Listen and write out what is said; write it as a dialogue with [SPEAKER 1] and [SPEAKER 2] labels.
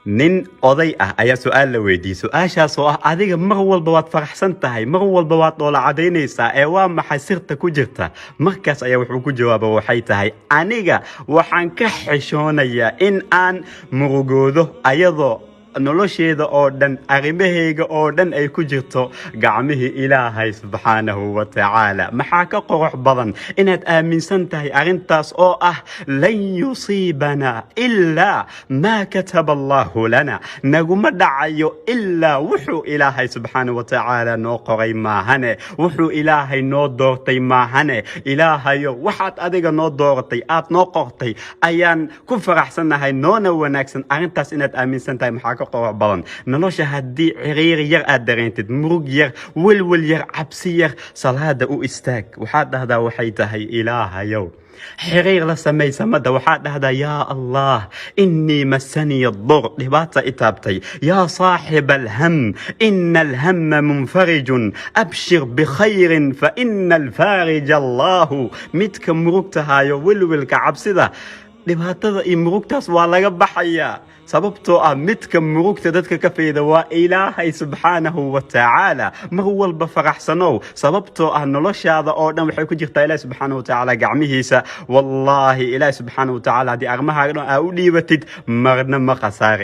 [SPEAKER 1] Nin oday ah ayaa su-aal la weydiiyey, su-aashaas oo ah: "Adiga mar walba waad faraxsan tahay, mar walba waad dhoola cadaynaysaa, ee waa maxay sirta ku jirta?" Markaas ayaa wuxuu ku jawaaba: "Waxay tahay, aniga waxaan ka xishoonayaa in aan murugoodo, ayadoo nolosheeda oo dhan, arrimahayga oo dhan ay ku jirto gacmihii Ilaahay subxaanahu wa tacaala." Maxaa ka qurux badan inaad aaminsan tahay arrintaas oo ah: "لن يصيبنا إلا ما كتب الله لنا." Naguma dhacayo ilaa wuxuu Ilaahay subxaanahu wa tacaala noo qoray maahane, wuxuu Ilaahay noo doortay maahane. Ilaahayo, waxaad adiga noo dooratay, aad noo qortay, ayaan ku faraxsannahay, noona wanaagsan. Arrintaas inaad aaminsan tahay maxaa ka qurux badan? Nolosha haddii ciriiri yar aad dareentid, murug yar, welwel yar, cabsi yar, salaada u istaag. Waxaad dhahdaa waxay tahay: "Ilaahayow," xiriir la samay samada. Waxaad dhahdaa: "Yaa Allah, إني مسني الضر," dhibaata i taabtay. "يا صاحب الهم، إن الهم منفرج، أبشر بخير فإن الفارج الله." Midka murugtahayo, welwelka, cabsida, dhibaatada iyo murugtaas waa laga baxayaa, sababtoo ah midka murugta dadka ka fayda waa Ilaahay subxaanahu wa tacaala. Mar walba faraxsanow, sababtoo ah noloshaada oo dhan waxay ku jirtaa Ilahi subxaanahu wa tacaala gacmihiisa. Wallaahi, Ilaahi subxaanahu wa tacaala haddii arrimahaaga dhan aa u dhiibatid, marna ma khasaari.